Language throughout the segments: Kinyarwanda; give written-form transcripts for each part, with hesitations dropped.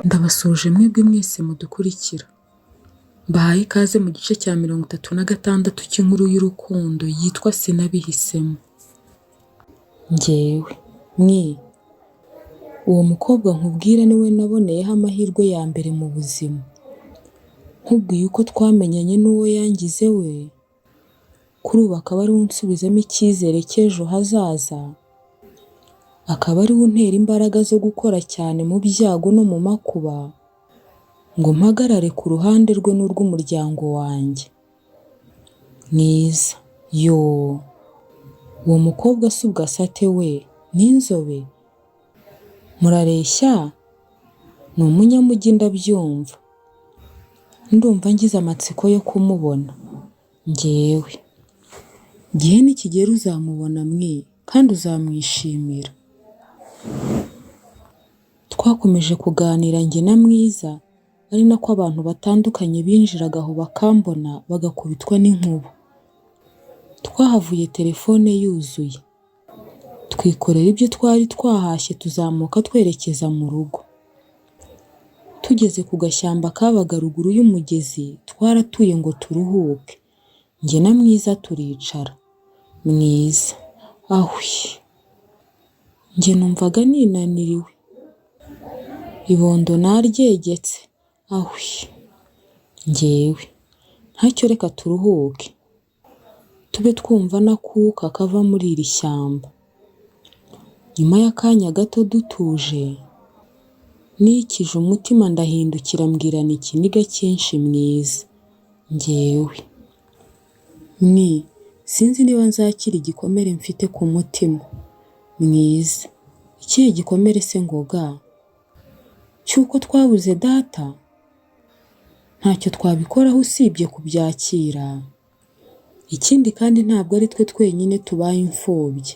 Ndabasuhuje mwebwe mwese mudukurikira. Mbahaye ikaze mu gice cya 36 cy'inkuru y'urukundo yitwa Sinabihisemo. Njyewe, mwi, uwo mukobwa nkubwira niwe naboneyeho amahirwe ya mbere mu buzima. Nkubwiye uko twamenyanye n'uwo yangize we, kuri ubu akaba ariwe unsubizamo icyizere cy'ejo hazaza, akaba ariwe untera imbaraga zo gukora cyane mu byago no mu makuba, ngo mpagarare ku ruhande rwe n'urw'umuryango wanjye. Mwiza, yoo! Uwo mukobwa se ubwo asa ate we? Ni inzobe? Murareshya? Ni umunyamujyi ndabyumva. Ndumva ngize amatsiko yo kumubona. Njyewe, igihe nikigera uzamubona mwi, kandi uzamwishimira. Twakomeje kuganira njye na Mwiza, ari nako abantu batandukanye binjiraga aho bakambona bagakubitwa n'inkuba. Twahavuye telefone yuzuye, twikorera ibyo twari twahashye tuzamuka twerekeza mu rugo. Tugeze ku gashyamba kabaga ruguru y'umugezi twaratuye ngo turuhuke, njye na Mwiza turicara. Mwiza, ahwi! Njye numvaga ninaniriwe, ibondo naryegetse, ahwi! Njyewe, ntacyo reka turuhuke, tube twumva n'akuka kava muri iri shyamba. Nyuma y'akanya gato dutuje, nikije umutima ndahindukira mbwirana ikiniga cyinshi Mwiza. Njyewe, mwi, sinzi niba nzakira igikomere mfite ku mutima. Mwiza, ikihe gikomere se Ngoga? Cy'uko twabuze data? Ntacyo twabikoraho usibye kubyakira. Ikindi kandi ntabwo ari twe twenyine tubaye imfubyi.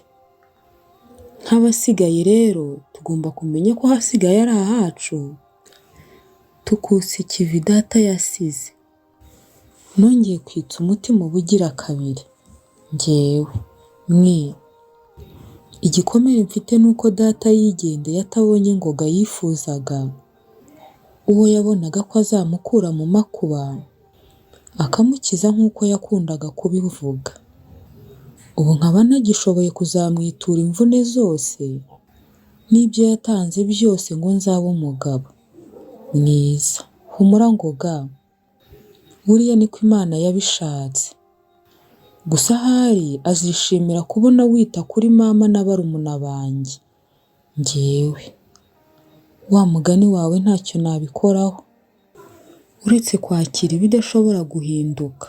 Nk'abasigaye rero tugomba kumenya ko ahasigaye ari ahacu, tukusa ikivi data yasize. Nongeye kwitsa umutima ubugira kabiri. Njyewe, mwi, igikomere mfite ni uko data yigendeye atabonye Ngoga yifuzaga, uwo yabonaga ko azamukura mu makuba, akamukiza nk'uko yakundaga kubivuga. Ubu nkaba ntagishoboye kuzamwitura imvune zose n'ibyo yatanze byose ngo nzabe umugabo. Mwiza, humura Ngoga, buriya niko Imana yabishatse. Gusa ahari azishimira kubona wita kuri mama na barumuna banjye. Njyewe, wa mugani wawe ntacyo nabikoraho, uretse kwakira ibidashobora guhinduka.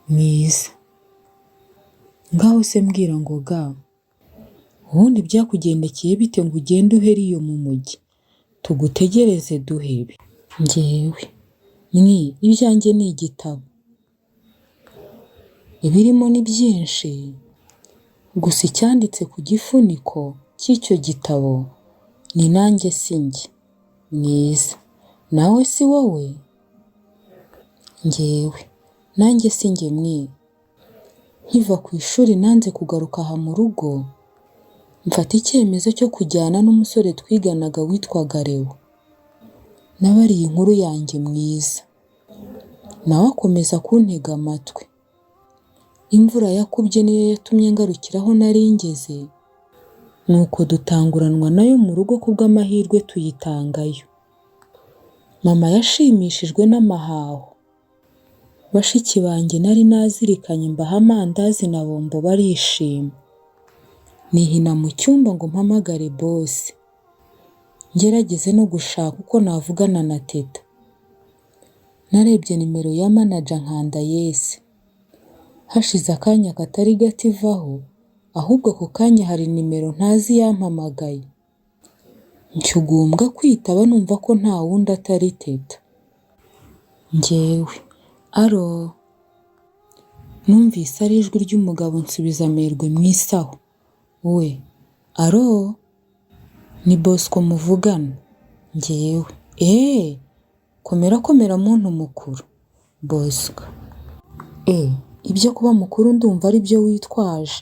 Mwiza, ngaho se mbwira Ngoga, ubundi byakugendekeye bite ngo ugende uhere iyo mu mujyi, tugutegereze duhebe? Njyewe, mwi, ibyanjye ni igitabo, ibirimo ni byinshi, gusa icyanditse ku gifuniko cy'icyo gitabo ni nanjye si njye. Mwiza, nawe si wowe? Njyewe, nanjye si njye mwi. Nkiva ku ishuri nanze kugaruka aha mu rugo, mfata icyemezo cyo kujyana n'umusore twiganaga witwaga Leo. Nabariye inkuru yanjye Mwiza, nawe akomeza kuntega amatwi. Imvura yakubye niyo yatumye ngarukira aho nari ngeze, nuko dutanguranwa nayo mu rugo kubw'amahirwe tuyitangayo. Mama yashimishijwe n'amahaho. Bashiki banjye nari nazirikanye mbaha amandazi na bombo barishima. Nihina mu cyumba ngo mpamagare boss, ngerageze no gushaka uko navugana na Teta. Narebye nimero ya manager nkanda yes. Hashize akanya katari gato ivaho, ahubwo ako kanya hari nimero ntazi yampamagaye. Nshyugumbwa kwitaba numva ko nta wundi atari Teta. Njyewe, allo! Numvise ari ijwi ry'umugabo nsubiza amerwe mu isaho. We, allo! Ni Bosco muvugana. Njyewe, eee! Komera komera muntu mukuru. Bosco, eee! Ibyo kuba mukuru ndumva ari byo witwaje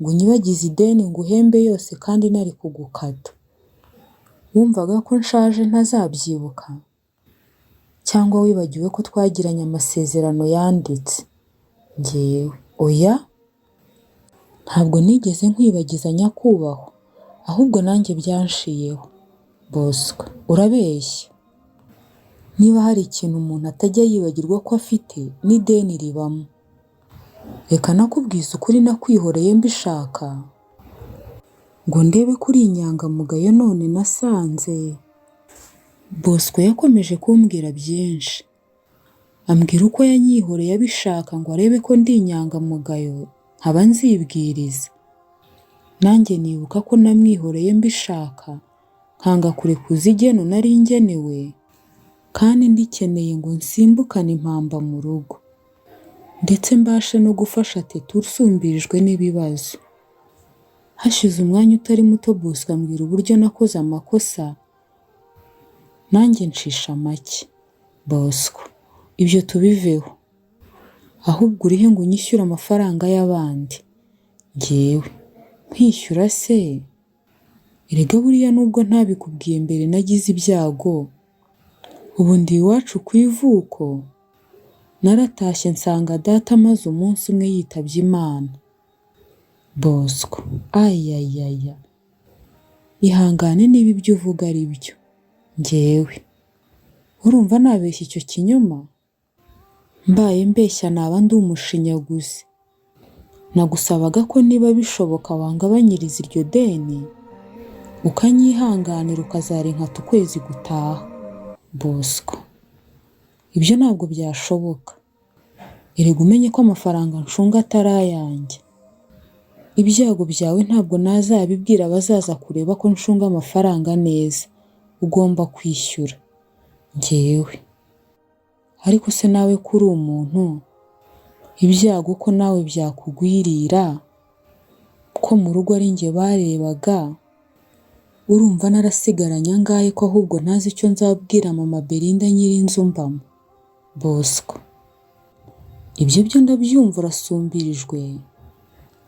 ngo unyibagize ideni nguhembe yose kandi nari kugukata. Wumvaga ko nshaje ntazabyibuka? Cyangwa wibagiwe ko twagiranye amasezerano yanditse? Njyewe: Oya! Ntabwo nigeze nkwibagiza nyakubahwa, ahubwo nanjye byanshiyeho. Bosco: Urabeshya! Niba hari ikintu umuntu atajya yibagirwa ko afite n'ideni ribamo. Reka nakubwize ukuri nakwihoreye mbishaka ngo ndebe ko uri inyangamugayo none nasanze. Bosco yakomeje kumbwira byinshi, ambwira uko yanyihoreye abishaka ngo arebe ko ndi inyangamugayo nkaba nzibwiriza. Nanjye nibuka ko namwihoreye mbishaka nkanga kurekuza igeno nari ngenewe kandi ndikeneye ngo nsimbukane impamba mu rugo, ndetse mbashe no gufasha Teta usumbirijwe n'ibibazo. Hashize umwanya utari muto Bosco ambwira uburyo nakoze amakosa nanjye ncisha make. Bosco: Ibyo tubiveho, ahubwo urihe ngo unyishyure amafaranga y'abandi? Njyewe: Nkwishyura se? Erega buriya nubwo ntabikubwiye mbere nagize ibyago, ubu ndi iwacu ku ivuko, naratashye nsanga data amaze umunsi umwe yitabye Imana. Bosco: Ayayaya! Ihangane niba ibyo uvuga ari byo. Njyewe: Urumva nabeshya icyo kinyoma? Mbaye mbeshya naba ndi umushinyaguzi. Nagusabaga ko niba bishoboka wangabanyiriza iryo deni, ukanyihanganira ukazarinkata ukwezi gutaha. Bosco: Ibyo ntabwo byashoboka. Erega umenye ko amafaranga ncunga atari ayanjye. Ibyago byawe ntabwo nazabibwira abazaza kureba ko ncunga amafaranga neza. Ugomba kwishyura. Njyewe: Ariko se nawe ko uri umuntu, ibyago ko nawe byakugwirira, ko mu rugo ari njye barebaga, urumva narasigaranye angahe ko ahubwo ntazi icyo nzabwira mama Belinda nyir'inzu mbamo? Bosco: Ibyo byo ndabyumva urasumbirijwe,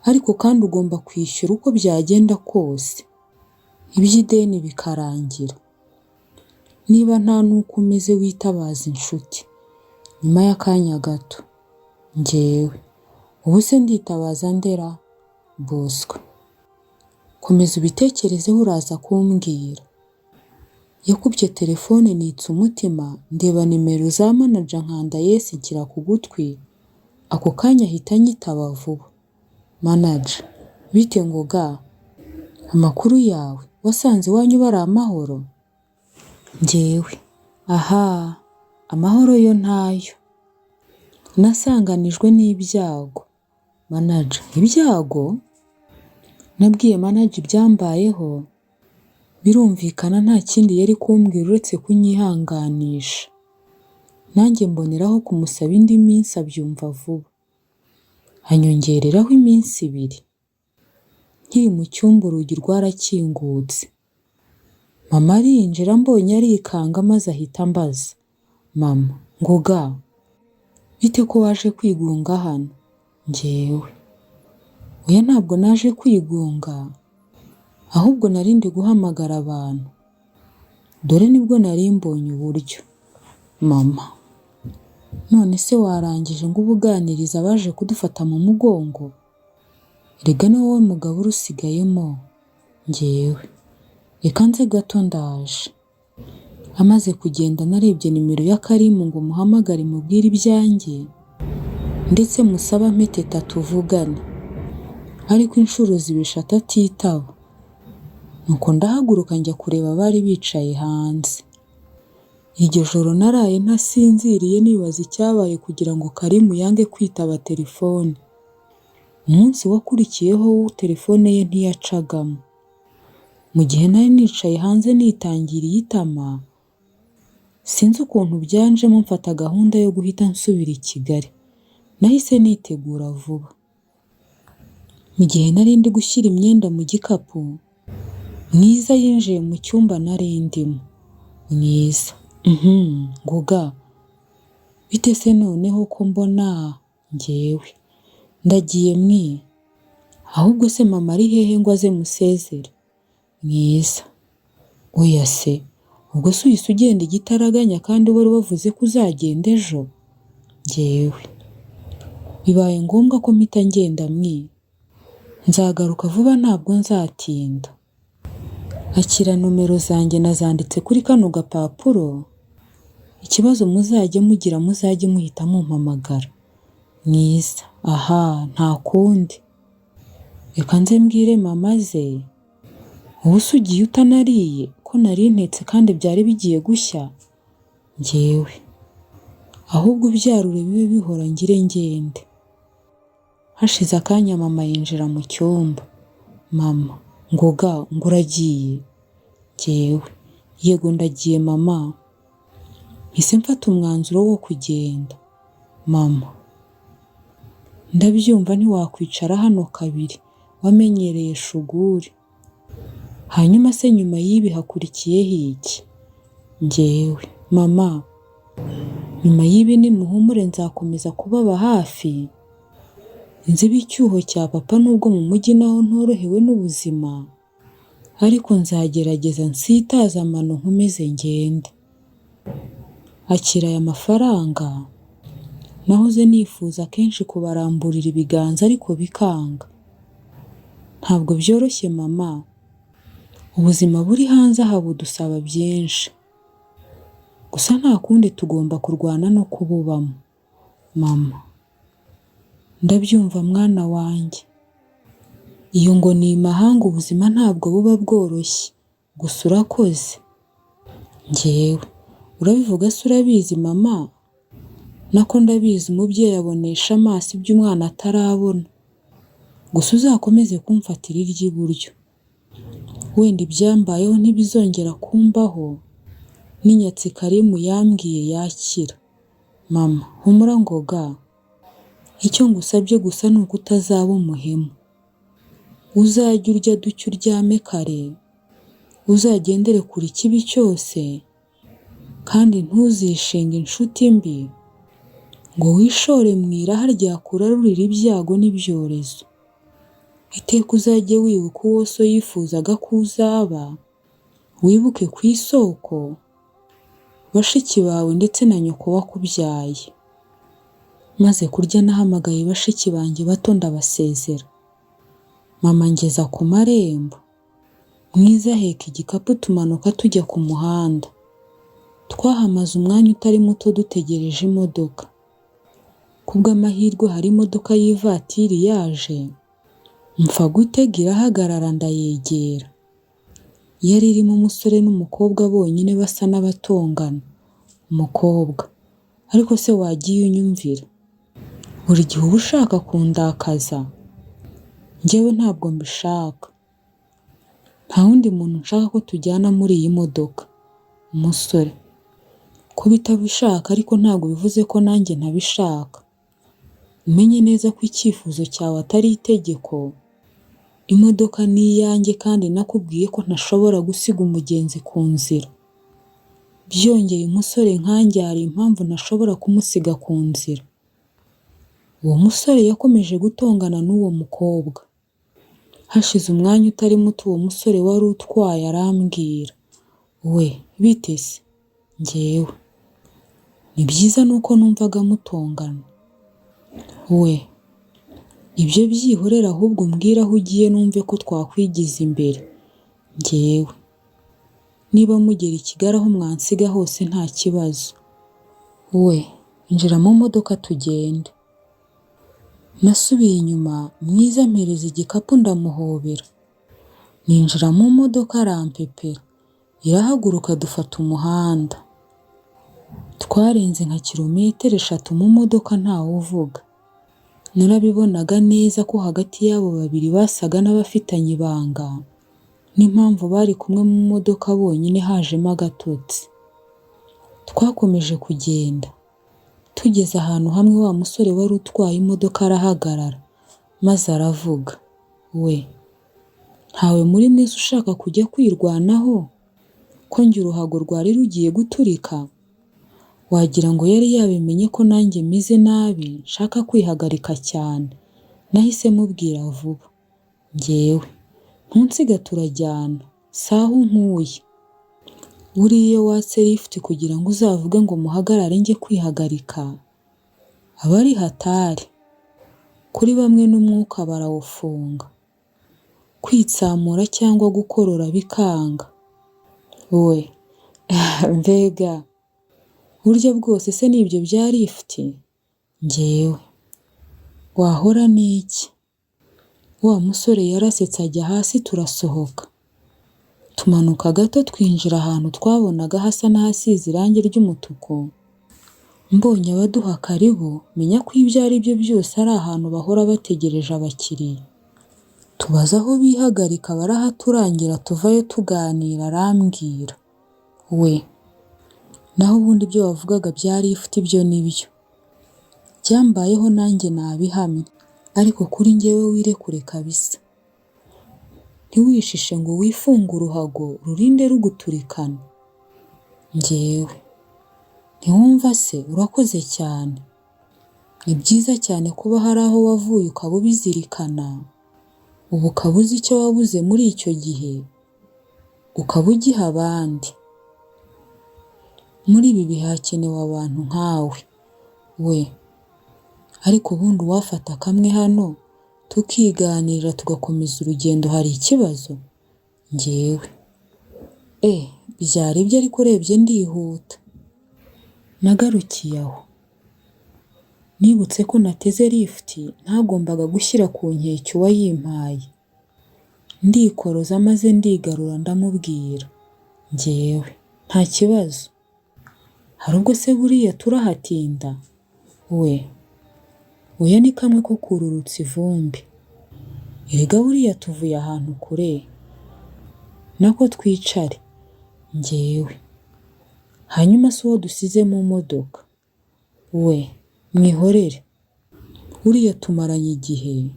ariko kandi ugomba kwishyura uko byagenda kose, iby'ideni bikarangira. Niba nta n'uko umeze witabaze inshuti. Nyuma y'akanya gato. Njyewe: Ubu se nditabaza nde ra? Bosco: Komeza ubitekerezeho uraza kumbwira. Yakubye telefone nitsa umutima ndeba nimero za manager nkanda yes nshyira ku gutwi, ako kanya ahita anyitaba vuba. Manager: Bite Ngoga? Amakuru yawe? Wasanze iwanyu bari amahoro? Njyewe: Ahaa! Amahoro yo ntayo. Nasanganijwe n'ibyago. Manager: Ibyago? Nabwiye manager ibyambayeho, birumvikana nta kindi yari kumbwira uretse kunyihanganisha. Nanjye mboneraho kumusaba indi minsi abyumva vuba. Anyongereraho iminsi ibiri. Nkiri mu cyumba urugi rwarakingutse. Mama arinjira ambonye arikanga maze ahita ambaza. Mama: Ngoga, bite ko waje kwigunga hano? Njyewe: Oya ntabwo naje kwigunga, ahubwo nari ndi guhamagara abantu. Dore nibwo nari mbonye uburyo. Mama: None se warangije ngo ube uganiriza abaje kudufata mu mugongo? Erega ni wowe mugabo urusigayemo. Njyewe: Reka nze gato ndaje. Amaze kugenda narebye nimero ya Karimu ngo muhamagare mubwire ibyanjye, ndetse musabe ampe Teta tuvugane. Ariko inshuro ziba eshatu atitaba. Nuko ndahaguruka njya kureba abari bicaye hanze. Iryo joro naraye ntasinziriye nibaza icyabaye kugira ngo Karimu yange kwitaba telefone. Umunsi wakurikiyeho wo telefone ye ntiyacagamo. Mu gihe nari nicaye hanze nitangiriye itama, sinzi ukuntu byanjemo mfata gahunda yo guhita nsubira i Kigali. Nahise nitegura vuba. Mu gihe nari ndi gushyira imyenda mu gikapu, Mwiza yinjiye mu cyumba nari ndimo. Mwiza: Uhhm, Ngoga, bite se noneho ko mbona njyewe? Ndagiye mwi! Ahubwo se mama ari hehe ngo aze musezere? Mwiza: Oya se, ubwo se uhise ugenda igitaraganya kandi wari wavuze ko uzagenda ejo? Njyewe: Bibaye ngombwa ko mpita ngenda mwi! Nzagaruka vuba ntabwo nzatinda. Akira nomero zanjye nazanditse kuri kano gapapuro, ikibazo muzajya mugira muzajye muhita mumpamagara. Mwiza: Ahaa, nta kundi. Reka nze mbwire mama aze, ubu se ugiye utanariye ko nari ntetse kandi byari bigiye gushya? Njyewe: Ahubwo ubyarure bibe bihora ngire ngende. Hashize akanya mama yinjira mu cyumba. Mama: Ngoga, ngo uragiye? Njyewe: Yego ndagiye mama. Mpise mfata umwanzuro wo kugenda. Mama: Ndabyumva ntiwakwicara hano kabiri, wamenyereye shuguri. Hanyuma se nyuma y'ibi hakurikiyeho iki? Njyewe: Mama, nyuma y'ibi nimuhumure nzakomeza kubaba hafi, nzibe icyuho cya papa nubwo mu mujyi naho ntorohewe n'ubuzima, ariko nzagerageza nsitaze amano nkomeze ngende. Akira aya mafaranga, nahoze nifuza kenshi kubaramburira ibiganza ariko bikanga. Ntabwo byoroshye mama, ubuzima buri hanze aha budusaba byinshi. Gusa nta kundi tugomba kurwana no kububamo. Mama: Ndabyumva mwana wanjye. Iyo ngo ni imahanga ubuzima ntabwo buba bworoshye, gusa urakoze. Njyewe: Urabivuga se urabizi mama? Nako ndabizi umubyeyi abonesha amaso ibyo umwana atarabona. Gusa uzakomeze kumfatira iry'iburyo. Wenda ibyambayeho ntibizongera kumbaho, n'inyatsi Karimu yambwiye yakira. Mama: Humura Ngoga, icyo ngusabye gusa ni uko utazaba umuhemu. Uzajye urya duke uryame kare, uzagendere kure ikibi cyose, kandi ntuzishinge inshuti mbi ngo wishore mu iraha ryakurarurira ibyago n'ibyorezo. Iteka uzajye wibuka uwo so yifuzaga ko uzaba, wibuke ku isoko, bashiki bawe ndetse na nyoko wakubyaye. Maze kurya nahamagaye bashiki banjye bato ndabasezera. Mama angeza ku marembo. Mwiza aheka igikapu tumanuka tujya ku muhanda. Twahamaze umwanya utari muto dutegereje imodoka. Ku bw'amahirwe hari imodoka y'ivatiri yaje, mpfa gutega irahagarara ndayegera. Yari irimo umusore n'umukobwa bonyine basa n'abatongana. Umukobwa: Ariko se wagiye unyumvira? Buri gihe uba ushaka kundakaza? Njyewe ntabwo mbishaka. Nta wundi muntu nshaka ko tujyana muri iyi modoka. Umusore: Kuba itabishaka ariko ntabwo bivuze ko nanjye ntabishaka. Umenye neza ko icyifuzo cyawe atari itegeko, imodoka ni iyanjye kandi nakubwiye ko ntashobora gusiga umugenzi ku nzira. Byongeye umusore nkanjye hari impamvu ntashobora kumusiga ku nzira. Uwo musore yakomeje gutongana n'uwo mukobwa. Hashize umwanya utari muto uwo musore wari utwaye arambwira. We: Bite se? Njyewe: Ni byiza nuko numvaga mutongana. We: Ibyo byihorere ahubwo umbwire aho ugiye numve ko twakwigiza imbere. Njyewe: Niba mugera i Kigali aho mwansiga hose nta kibazo. We: Injira mu modoka tugende. Nasubiye inyuma Mwiza ampereza igikapu ndamuhobera. Ninjira mu modoka arampepera, irahaguruka dufata umuhanda. Twarenze nka kilometero eshatu mu modoka ntawe uvuga. Narabibonaga neza ko hagati y'abo babiri basaga n'abafitanye ibanga, n'impamvu bari kumwe mu modoka bonyine hajemo agatotsi. Twakomeje kugenda, tugeze ahantu hamwe wa musore wari utwaye imodoka arahagarara, maze aravuga. We: Ntawe muri mwese ushaka kujya kwirwanaho, ko njye uruhago rwari rugiye guturika? Wagira ngo yari yabimenye ko nanjye meze nabi nshaka kwihagarika cyane. Nahise mubwira vuba. Njyewe: Ntunsiga turajyana, si aho unkuye. Buriya iyo watse lift kugira ngo uzavuge ngo muhagarare njye kwihagarika, aba ari hatari. Kuri bamwe n'umwuka barawufunga. Kwitsamura cyangwa gukorora bikanga. We: Mbega! Burya bwose se ni ibyo bya lift? Njyewe: Wahora n'iki? Wa musore yarasetse ajya hasi turasohoka. Tumanuka gato twinjira ahantu twabonaga hasa n'ahasize irangi ry'umutuku, mbonye abaduha karibu menya ko ibyo ari byo byose ari ahantu bahora bategereje abakiriya. Tubaza aho bihagarika barahaturangira tuvayo tuganira arambwira. We: Naho ubundi ibyo wavugaga bya lift byo ni byo. Byambayeho nanjye nabihamya, ariko kuri njyewe wirekure kabisa. Ntiwishishe ngo wifunge uruhago rurinde ruguturikana. Njyewe: Ntiwumva se urakoze cyane. Ni byiza cyane kuba hari aho wavuye ukaba ubizirikana, ubu ukaba uzi icyo wabuze muri icyo gihe, ukaba ugiha abandi. Muri ibi bihe hakenewe abantu nkawe. We: Ariko ubundi uwafata kamwe hano tukiganirira tugakomeza urugendo hari ikibazo? Njyewe: Eh byari ibyo ariko urebye ndihuta. Nagarukiye aho. Nibutse ko nateze lift ntagombaga gushyira ku nkeke uwayimpaye. Ndikoroza maze ndigarura ndamubwira. Njyewe: Nta kibazo. Hari ubwo se buriya turahatinda? We: Oya ni kamwe ko kururutsa ivumbi. Erega buriya tuvuye ahantu kure. Nako twicare. Njyewe: Hanyuma se uwo dusize mu modoka? We: Mwihorere. Uriya tumaranye igihe,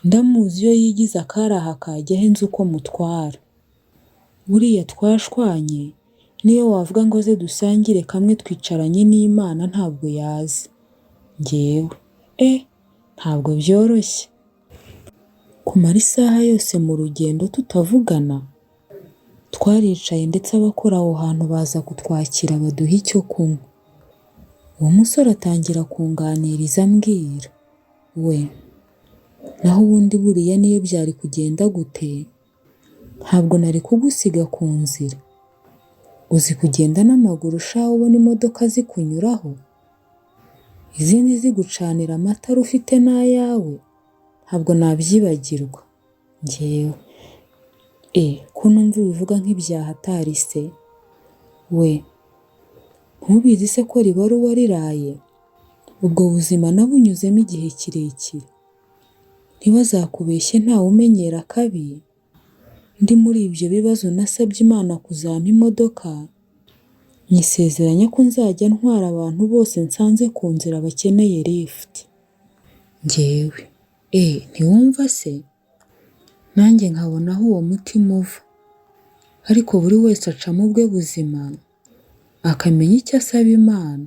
ndamuzi iyo yigize akari aha kajya he nzi uko mutwara. Buriya twashwanye, n'iyo wavuga ngo aze dusangire kamwe twicaranye n'Imana ntabwo yaza. Njyewe: Eh ntabwo byoroshye. Kumara isaha yose mu rugendo tutavugana? Twaricaye ndetse abakora aho hantu baza kutwakira baduha icyo kunywa. Uwo musore atangira kunganiriza ambwira. We: Naho ubundi buriya niyo byari kugenda gute, ntabwo nari kugusiga ku nzira. Uzi kugenda n'amaguru sha ubona imodoka zikunyuraho? Izindi zigucanira amatara ufite n'ayawe? Ntabwo nabyibagirwa. Njyewe: Eh ko numva ubivuga nk'ibya hatari se? We: Ntubizi se ko ribara uwariraye? Ubwo buzima nabunyuzemo igihe kirekire. Ntibazakubeshye ntawe umenyera akabi, ndi muri ibyo bibazo nasabye Imana kuzampa imodoka, nyisezeranya ko nzajya ntwara abantu bose nsanze ku nzira bakeneye lift. Njyewe: Eh ntiwumva se? Nanjye nkabona aho uwo mutima uva. Ariko buri wese aca mu bwe buzima, akamenya icyo asaba Imana.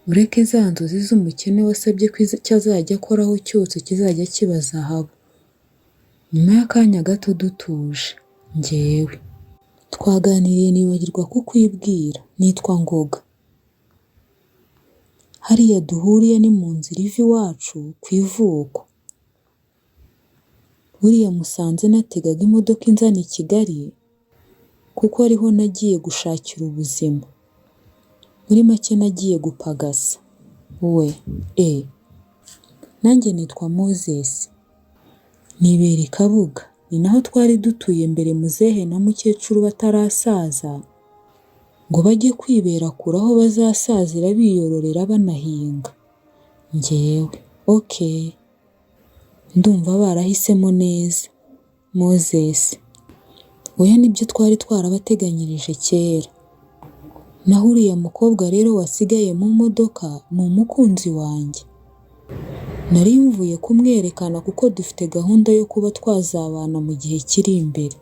Ureke za nzozi z'umukene wasabye ko icyo azajya akoraho cyose kizajya kiba zahabu. Nyuma y'akanya gato dutuje, njyewe: Twaganiriye nibagirwa kukwibwira, nitwa Ngoga. Hariya duhuriye ni mu nzira iva iwacu ku ivuko. Buriya musanze nategaga imodoka inzana i Kigali kuko ariho nagiye gushakira ubuzima. Muri make nagiye gupagasa. We: Eh nanjye nitwa Moses. Nibera i Kabuga, ni naho twari dutuye mbere muzehe na mukecuru batarasaza ngo bajye kwibera kure aho bazasazira biyororera banahinga. Njyewe: Okay ndumva barahisemo neza. Moses: Oya nibyo twari twarabateganyirije kera. Naho uriya mukobwa rero wasigaye mu modoka ni umukunzi wanjye. Nari mvuye kumwerekana kuko dufite gahunda yo kuba twazabana mu gihe kiri imbere.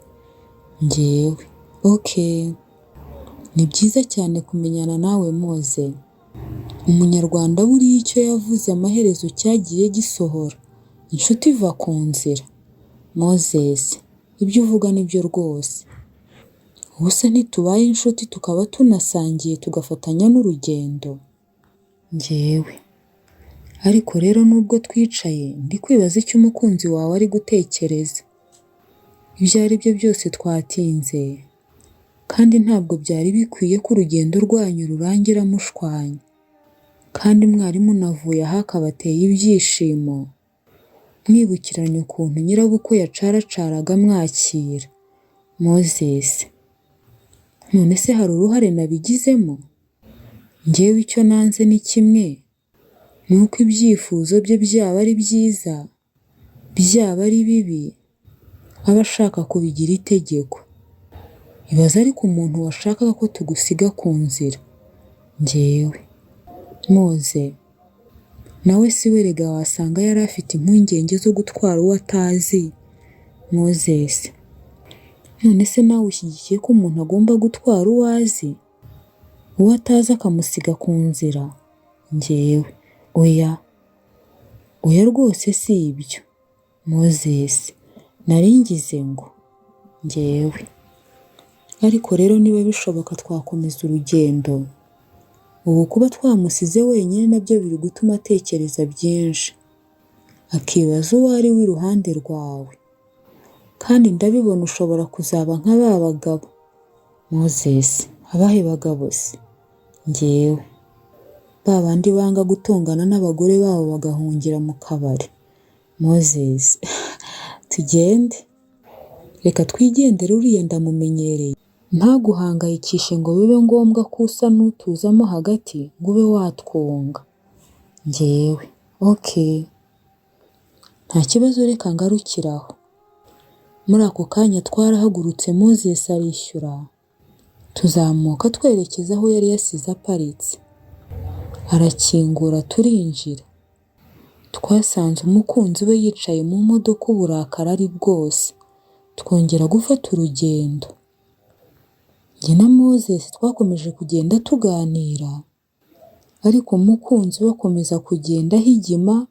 Njyewe: Okay ni byiza cyane kumenyana nawe Moze. Umunyarwanda buriya icyo yavuze amaherezo cyagiye gisohora, inshuti iva ku nzira. Moses: Ibyo uvuga nibyo rwose. Ubu se ntitubaye inshuti tukaba tunasangiye tugafatanya n'urugendo? Njyewe: Ariko rero nubwo twicaye ndi kwibaza icyo umukunzi wawe ari gutekereza. Ibyo ari byo byose twatinze kandi ntabwo byari bikwiye ko urugendo rwanyu rurangira mushwanye kandi mwari munavuye ahakabateye ibyishimo, mwibukiranya ukuntu nyirabukwe yacaracaraga amwakira. Moses: None se hari uruhare nabigizemo? Njyewe icyo nanze ni kimwe, ni uko ibyifuzo bye byaba ari byiza, byaba ari bibi, aba ashaka kubigira itegeko. Ibaze ariko umuntu washakaga ko tugusiga ku nzira. Njyewe: Moze, nawe si we erega wasanga yari afite impungenge zo gutwara uwo atazi. Moses: None se nawe ushyigikiye ko umuntu agomba gutwara uwo azi, uwo atazi akamusiga ku nzira? Njyewe: Oya, oya rwose si ibyo. Moses: Nari ngize ngo. Njyewe: Ariko rero niba bishoboka twakomeza urugendo, ubu kuba twamusize wenyine nabyo biri gutuma atekereza byinshi, akibaza uwo ari we iruhande rwawe. Kandi ndabibona ushobora kuzaba nka ba bagabo. Moses: Abahe bagabo se? Njyewe: Ba bandi banga gutongana n'abagore babo bagahungira mu kabari. Moses: Tugende. Reka twigendere uriya ndamumenyereye. Ntaguhangayikishe ngo bibe ngombwa ko usa n'utuzamo hagati ngo ube watwunga. Njyewe: Okay. Nta kibazo reka ngarukire aho. Muri ako kanya twarahagurutse Moses arishyura, tuzamuka twerekeza aho yari yasize aparitse. Arakingura turinjira. Twasanze umukunzi we yicaye mu modoka uburakari ari bwose. Twongera gufata urugendo. Njye na Moses twakomeje kugenda tuganira, ariko umukunzi we akomeza kugenda ahigima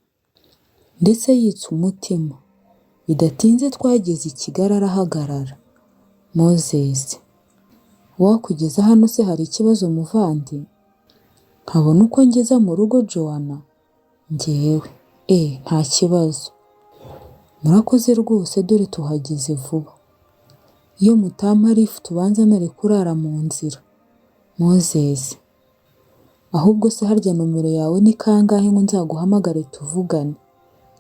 ndetse yitsa umutima. Bidatinze twageze i Kigali arahagarara. Moses: Uwakugeza hano se hari ikibazo muvandi? Nkabona uko ngeza mu rugo Joanna? Njyewe: Eh nta kibazo. Murakoze rwose dore tuhageze vuba. Iyo mutampa lift ubanza nari kurara mu nzira. Moses: Ahubwo se harya nomero yawe ni kangahe ngo nzaguhamagare tuvugane?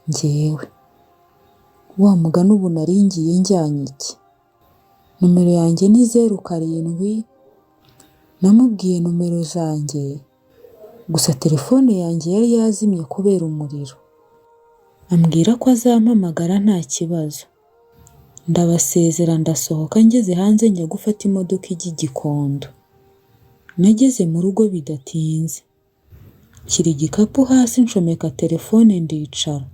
Njyewe: Wa mugani ubu nari ngiye njyanye iki? Nomero yanjye ni 07, namubwiye nomero zanjye, gusa telefone yanjye yari yazimye kubera umuriro. Ambwira ko azampamagara nta kibazo. Ndabasezera ndasohoka ngeze hanze njya gufata imodoka ijya i Gikondo. Nageze mu rugo bidatinze. Nshyira igikapu hasi ncomeka telefone ndicara.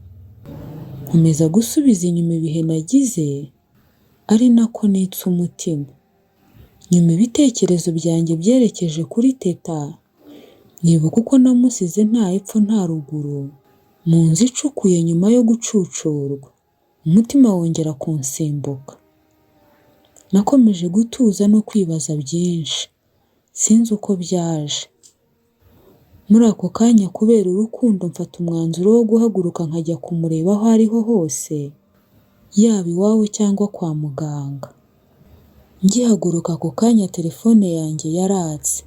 Nkomeza gusubiza inyuma ibihe nagize, ari nako nitsa umutima. Nyuma ibitekerezo byanjye byerekeje kuri Teta, nibuka uko namusize nta epfo nta ruguru, mu nzu icukuye nyuma yo gucucurwa, umutima wongera kunsimbuka. Nakomeje gutuza no kwibaza byinshi, sinzi uko byaje. Muri ako kanya kubera urukundo mfata umwanzuro wo guhaguruka nkajya kumureba aho ariho hose, yaba iwabo cyangwa kwa muganga. Ngihaguruka ako kanya telefone yanjye yaratse.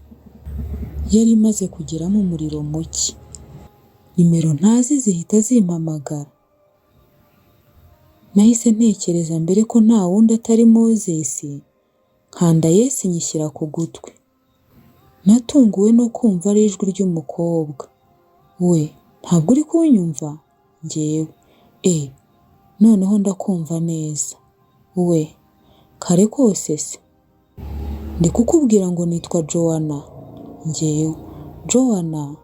Yari imaze kugeramo umuriro muke. Nimero ntazi zihita zimpamagara. Nahise ntekereza mbere ko nta wundi atari Moses, nkanda yes nyishyira ku gutwi. Natunguwe no kumva ari ijwi ry'umukobwa. We: Ntabwo uri kunyumva? Njyewe: Eh, noneho ndakumva neza. We: Kare kose se? Ndi kukubwira ngo nitwa Joanna. Njyewe: Joanna?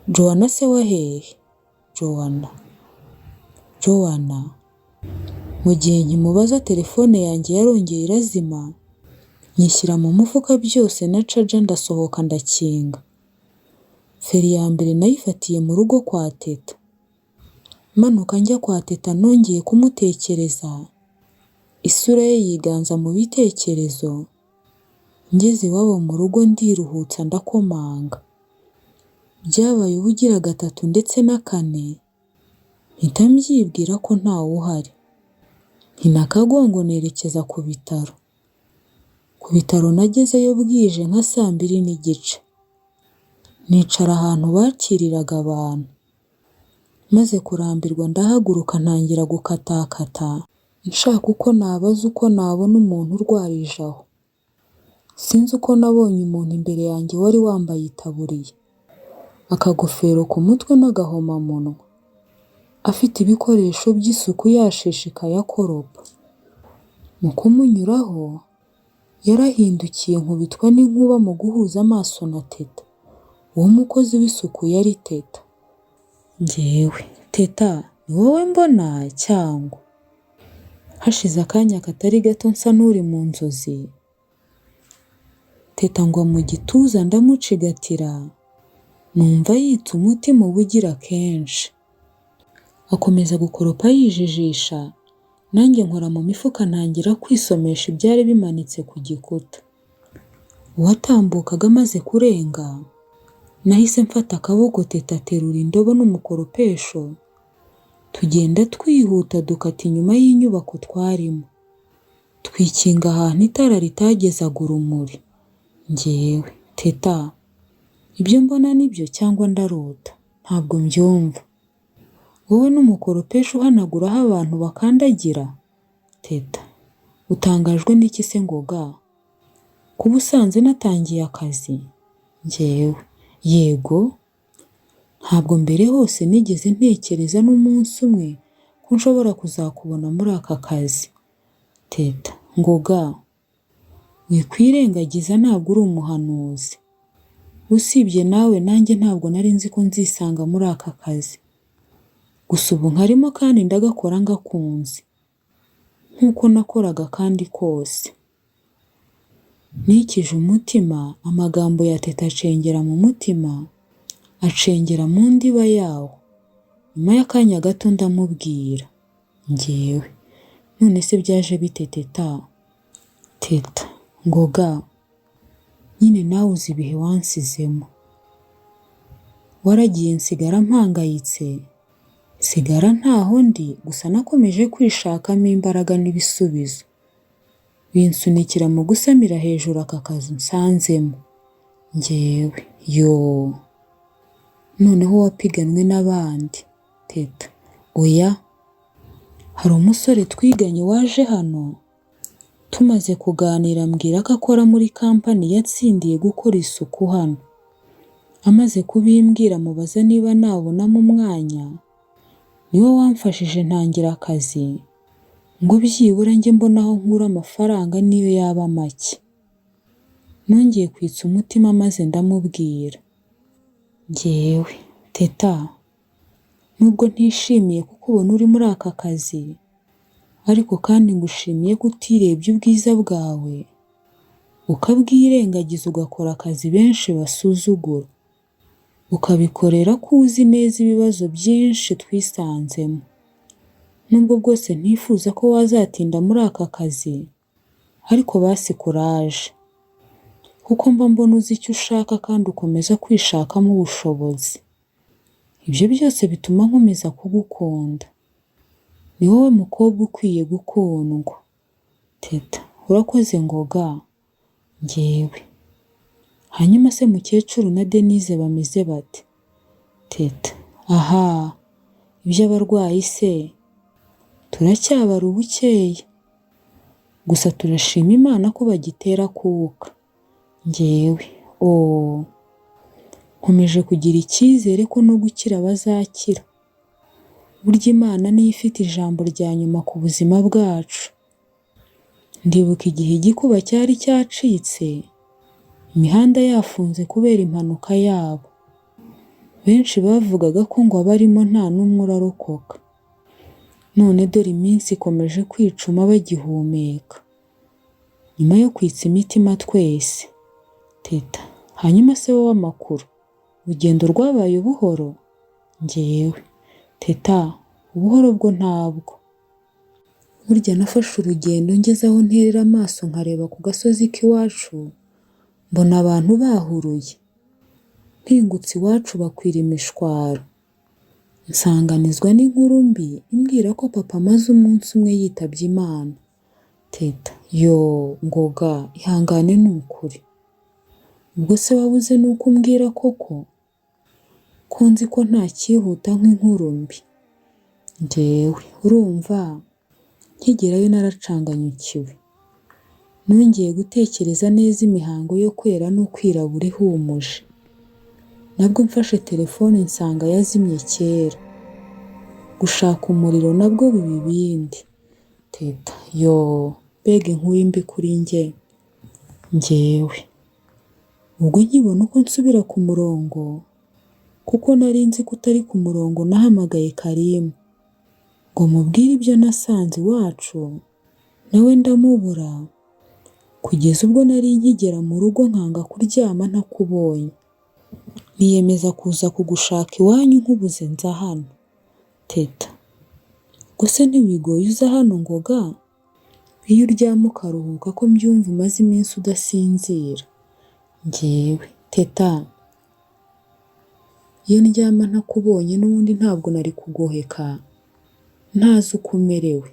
Joanna se wa hehe? Joanna. Joanna. Mu gihe nkimubaza telefone yanjye yarongeye irazima, nyishyira mu mufuka byose na charger ndasohoka ndakinga. Feri ya mbere nayifatiye mu rugo kwa Teta. Manuka njya kwa Teta nongeye kumutekereza, isura ye yiganza mu bitekerezo, Ngeze iwabo mu rugo ndiruhutsa ndakomanga. Byabaye ubugira gatatu ndetse na kane, mpita mbyibwira ko ntawe uhari. Mpina akagongo nerekeza ku bitaro. Ku bitaro nagezeyo bwije nka saa 2:30. Nicara ahantu bakiriraga abantu. Maze kurambirwa ndahaguruka ntangira gukatakata, nshaka uko nabaza uko nabona umuntu urwarije aho. Sinzi uko nabonye umuntu imbere yanjye wari wambaye itaburiya, akagofero ku mutwe n'agahomamunwa, afite ibikoresho by'isuku yashishikaye akoropa. Mu kumunyuraho, yarahindukiye nkubitwa n'inkuba mu guhuza amaso na Teta. Uwo mukozi w'isuku yari Teta. Njyewe: Teta, ni wowe mbona cyangwa? Hashize akanya katari gato nsa n'uri mu nzozi, Teta ngwa mu gituza ndamucigatira, numva yitsa umutima ubugira kenshi. Akomeza gukoropa yijijisha, nanjye nkora mu mifuka ntangira kwisomesha ibyari bimanitse ku gikuta. Uwatambukaga amaze kurenga, nahise mfata akaboko Teta aterura indobo n'umukoropesho, tugenda twihuta dukata inyuma y'inyubako twarimo, twikinga ahantu itara ritagezaga urumuri. Njyewe: Teta, ibyo mbona nibyo cyangwa ndarota? Ntabwo mbyumva. Wowe n'umukoropesho uhanagura aho abantu bakandagira? Teta: Utangajwe n'iki se Ngoga? Kuba usanze natangiye akazi? Njyewe: Yego, ntabwo mbere hose nigeze ntekereza n'umunsi umwe ko nshobora kuzakubona muri aka kazi. Teta: Ngoga, wikwirengagiza ntabwo uri umuhanuzi. Usibye nawe nanjye ntabwo nari nzi ko nzisanga muri aka kazi. Gusa ubu nkarimo kandi ndagakora ngakunze. Nk'uko nakoraga akandi kose. Nikije umutima, amagambo ya Teta acengera mu mutima, acengera mu ndiba yawo. Nyuma y'akanya gato ndamubwira. Njyewe: None se byaje bite Teta? Teta: Ngoga, nyine nawe uzi ibihe wansizemo. Waragiye nsigara mpangayitse, nsigara ntaho ndi, gusa nakomeje kwishakamo imbaraga n'ibisubizo. Binsunikira mu gusamira hejuru aka kazu nsanzemo. Njyewe: Yoo! Noneho wapiganwe n'abandi. Teta: Oya, hari umusore twiganye waje hano, tumaze kuganira ambwira ko akora muri kampani yatsindiye gukora isuku hano. Amaze kubimbwira mubaza niba nabonamo umwanya, niwe wamfashije ntangira akazi, ngo byibura njye mbona aho nkura amafaranga niyo yaba make. Nongeye kwitsa umutima maze ndamubwira. Njyewe: Teta, nubwo ntishimiye kukubona uri muri aka kazi, ariko kandi ngushimiye ko utirebye ubwiza bwawe, ukabwirengagiza ugakora akazi benshi basuzugura, ukabikorera ko uzi neza ibibazo byinshi twisanzemo. Nubwo bwose ntifuza ko wazatinda muri aka kazi, ariko basi kuraje, kuko mba mbona uzi icyo ushaka kandi ukomeza kwishakamo ubushobozi. Ibyo byose bituma nkomeza kugukunda. Ni wowe mukobwa ukwiye gukundwa. Teta: Urakoze Ngoga. Njyewe: Hanyuma se mukecuru na Denise bameze bate? Teta: Ahaa, iby'abarwayi se? Turacyabara ubukeye. Gusa turashima Imana ko bagitera akuka. Njyewe: Ooh! Nkomeje kugira icyizere ko no gukira bazakira. Burya Imana niyo ifite ijambo rya nyuma ku buzima bwacu. Ndibuka igihe igikuba cyari cyacitse, imihanda yafunze kubera impanuka yabo. Benshi bavugaga ko ngo abarimo nta n'umwe urarokoka. None dore iminsi ikomeje kwicuma bagihumeka. Nyuma yo kwitsa imitima twese. Teta: Hanyuma se wowe amakuru? Urugendo rwabaye buhoro? Njyewe: Teta, ubuhoro bwo ntabwo. Burya nafashe urugendo ngeze aho nterera amaso nkareba ku gasozi k'iwacu, Mbona abantu bahuruye. Mpingutse iwacu bakwira imishwaro. Nsanganizwa n'inkuru mbi imbwira ko papa amaze umunsi umwe yitabye Imana. Teta: Yoo! Ngoga, ihangane ni ukuri. Ubwo se wabuze n'uko umbwira koko? Ko nzi ko nta cyihuta nk'inkuru mbi. Njyewe: Urumva, nkigerayo naracanganyukiwe. Nongeye gutekereza neza imihango yo kwera no kwirabura ihumuje. Nabwo mfashe telefone nsanga yazimye kera. Gushaka umuriro nabwo biba ibindi. Teta: Yoo! Mbega inkuru mbi kuri njye! Njyewe: Ubwo nkibona uko nsubira ku murongo, kuko nari nzi ko utari ku murongo nahamagaye Karimu ngo mubwire ibyo nasanze iwacu, nawe ndamubura, kugeza ubwo nari nkigera mu rugo nkanga kuryama ntakubonye. Niyemeza kuza kugushaka iwanyu nkubuze nza hano. Teta: Ubwo se ntiwigoye uza hano Ngoga? Iyo uryama ukaruhuka ko mbyumva umaze iminsi udasinzira. Njyewe: Teta, iyo ndyama ntakubonye n'ubundi ntabwo nari kugoheka ntazi uko umerewe.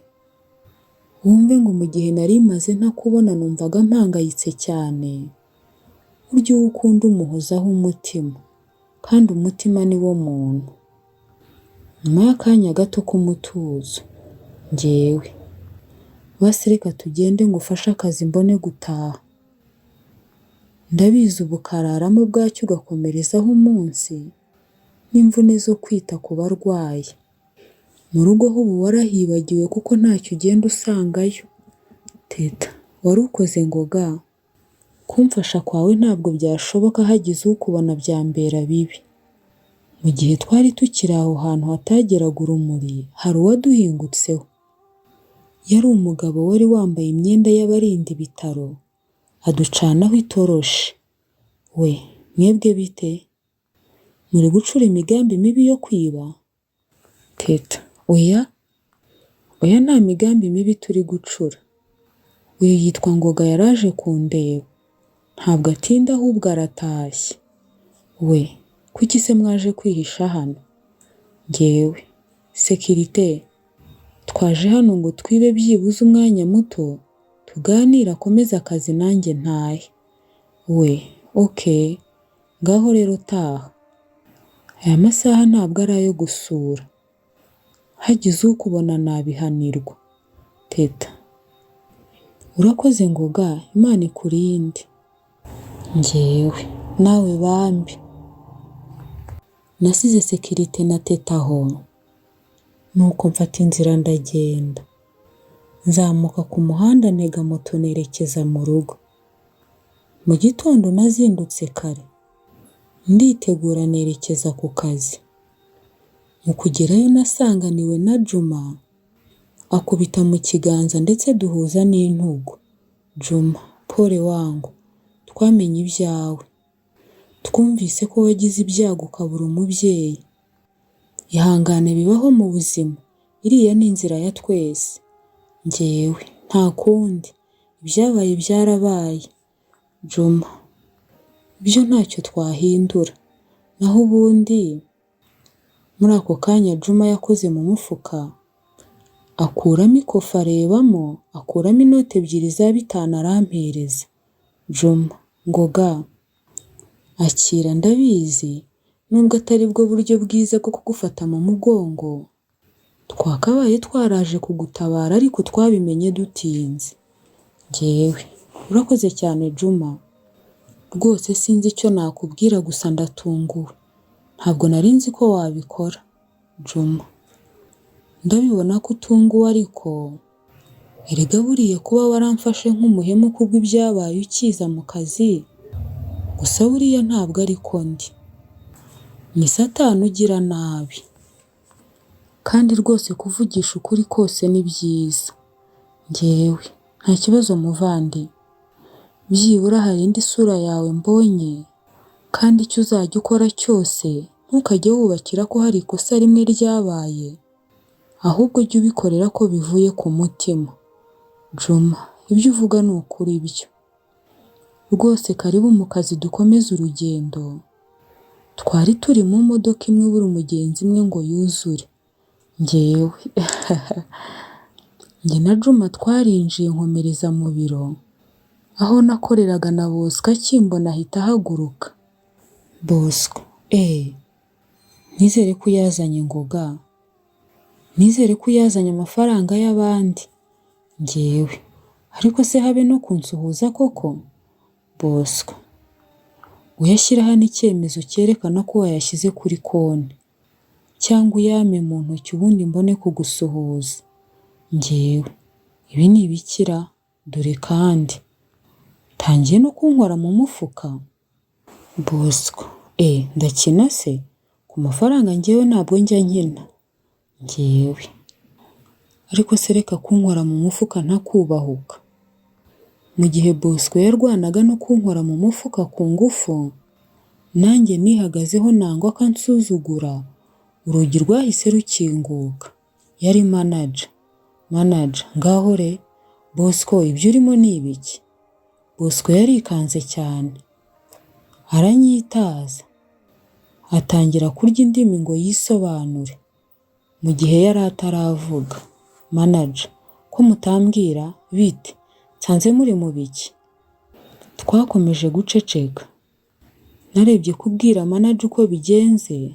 Wumve ngo mu gihe nari maze ntakubona numvaga mpangayitse cyane, burya uwo ukunda umuhozaho umutima, kandi umutima ni wo muntu. Nyuma y'akanya gato k'umutuzo, njyewe: Basi reka tugende ngufashe akazi mbone gutaha. Ndabizi ubu ukararamo bwacya ugakomerezaho umunsi, n'imvune zo kwita ku barwayi. Mu rugo ho ubu warahibagiwe kuko ntacyo ugenda usangayo. Teta: Wari ukoze Ngoga, kumfasha kwawe ntabwo byashoboka hagize ukubona byambera bibi. Mu gihe twari tukiri aho hantu hatageraga urumuri hari uwaduhingutseho. Yari umugabo wari wambaye imyenda y'abarinda ibitaro, aducanaho itoroshi. We: Mwebwe bite? Muri gucura imigambi mibi yo kwiba? Teta: Oya, oya nta migambi mibi turi gucura. Uyu yitwa Ngoga yaraje kundeba. Ntabwo atinda ahubwo aratashye. We: Kuki se mwaje kwihisha hano? Njyewe: Sekirite, twaje hano ngo twibe byibuze umwanya muto, tuganire akomeze akazi nanjye ntahe. We: Ok, ngaho rero taha. Aya masaha ntabwo ari ayo gusura. Hagize ukubona nabihanirwa. Teta: Urakoze Ngoga, Imana ikurinde. Njyewe: Nawe bambi. Nasize sekirite na Teta aho, nuko mfata inzira ndagenda. Nzamuka ku muhanda ntega moto nerekeza mu rugo. Mu gitondo nazindutse kare, nditegura nerekeza ku kazi. Mu kugerayo nasanganiwe na Juma, akubita mu kiganza ndetse duhuza n'intugu. Juma: Pole wangu, twamenye ibyawe. Twumvise ko wagize ibyago ukabura umubyeyi. Ihangane bibaho mu buzima, iriya ni inzira ya twese. Njyewe: Nta kundi, ibyabaye byarabaye. Juma: Byo ntacyo twahindura, naho ubundi. Muri ako kanya Juma yakoze mu mufuka, akuramo ikofi arebamo, akuramo inoti ebyiri za bitanu arampereza. Juma: Ngoga, akira ndabizi nubwo atari bwo buryo bwiza bwo kugufata mu mugongo, twakabaye twaraje kugutabara ariko twabimenye dutinze. Njyewe: Urakoze cyane Juma, rwose sinzi icyo nakubwira gusa ndatunguwe, ntabwo nari nzi ko wabikora. Juma: Ndabibona ko utunguwe ariko erega buriya kuba waramfashe nk'umuhemu kubw'ibyabaye ukiza mu kazi, gusa buriya ntabwo ariko ndi. Ni satani ugira nabi. Kandi rwose kuvugisha ukuri kose ni byiza. Njyewe: Nta kibazo muvandi, byibura hari indi sura yawe mbonye kandi icyo uzajya ukora cyose ntukajye wubakira ko hari ikosa rimwe ryabaye, ahubwo jya ubikorera ko bivuye ku mutima. Juma: Ibyo uvuga ni ukuri byo. Rwose karibu mu kazi dukomeze urugendo, twari turi mu modoka imwe ibura umugenzi umwe ngo yuzure. Njyewe njye na Juma twarinjiye nkomereza mu biro, aho nakoreraga na Bosco akimbona ahita ahaguruka. Bosco eee! Nizere ko uyazanye ngoga, nizere ko uyazanye amafaranga y'abandi. Njyewe ariko se habe no kunsuhuza koko? Bosco uyashyire hano icyemezo cyerekana ko wayashyize kuri konti, cyangwa uyampe mu ntoki ubundi mbone kugusuhuza. Njyewe ibi ni ibiki ra? Dore kandi utangiye no kunkora mu mufuka? Bosco eee ndakina se? Ku mafaranga njyewe ntabwo njya nkina. Njyewe ariko se reka kunkora mu mufuka ntakubahuka. Mu gihe Bosco yarwanaga no kunkora mu mufuka ku ngufu, nanjye nihagazeho nangwa ko ansuzugura, urugi rwahise rukinguka. Yari manager. Manager ngaho re! Bosco ibyo urimo ni ibiki? Bosco yarikanze cyane, aranyitaza, atangira kurya indimi ngo yisobanure, mu gihe yari ataravuga. Manager ko mutambwira bite? Nsanze muri mu biki? Twakomeje guceceka. Narebye kubwira manager uko bigenze,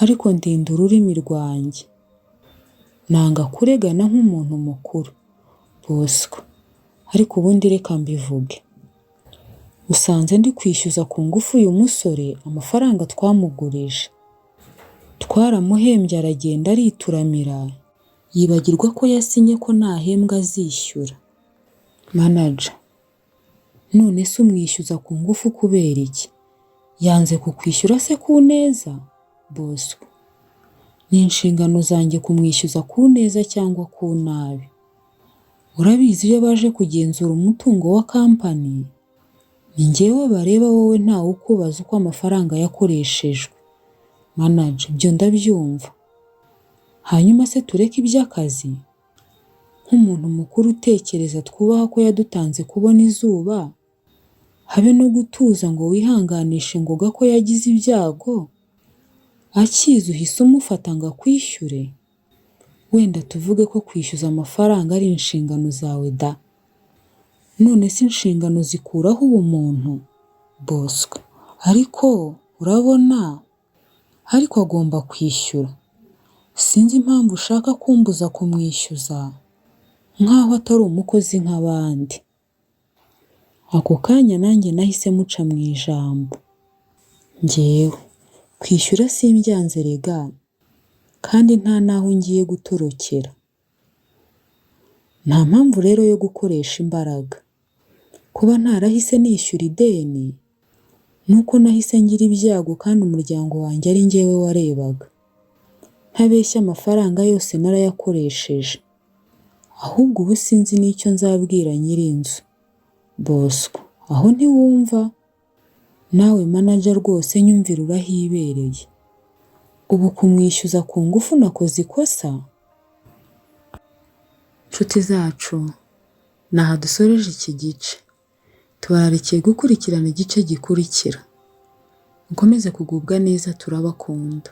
ariko ndinda ururimi rwanjye. Nanga kuregana nk'umuntu mukuru. Bosco ariko ubundi reka mbivuge. Usanze ndi kwishyuza ku ngufu uyu musore amafaranga twamugurije. Twaramuhembye aragenda arituramira, yibagirwa ko yasinye ko nahembwa azishyura. Manager none se umwishyuza ku ngufu kubera iki? Yanze kukwishyura se ku neza? Bosco ni inshingano zanjye kumwishyuza ku neza cyangwa ku nabi. Urabizi iyo baje kugenzura umutungo wa company, ni njyewe bareba wowe ntawe ukubaza uko amafaranga yakoreshejwe. Manager ibyo ndabyumva. Hanyuma se tureke iby'akazi? Nk'umuntu mukuru utekereza twubaha ko yadutanze kubona izuba, habe no gutuza ngo wihanganishe Ngoga ko yagize ibyago, akiza uhise umufata ngo akwishyure? Wenda tuvuge ko kwishyuza amafaranga ari inshingano zawe da! None se inshingano zikuraho ubumuntu? Bosco ariko urabona ariko agomba kwishyura. Sinzi impamvu ushaka kumbuza kumwishyuza nk'aho atari umukozi nk'abandi. Ako kanya nanjye nahise muca mu ijambo. Njyewe kwishyura simbyanze erega kandi nta n'aho ngiye gutorokera. Nta mpamvu rero yo gukoresha imbaraga. Kuba ntarahise nishyura ideni ni uko nahise ngira ibyago kandi umuryango wanjye ari njyewe warebaga. Ntabeshya amafaranga yose narayakoresheje. Ahubwo ubu sinzi n'icyo nzabwira nyir'inzu. Bosco aho ntiwumva? Nawe manager rwose nyumvira urahibereye. Ubu kumwishyuza ku ngufu nakoze ikosa? Nshuti zacu, ni aha dusoreje iki gice. Tubararikiye gukurikirana igice gikurikira. Mukomeze kugubwa neza turabakunda.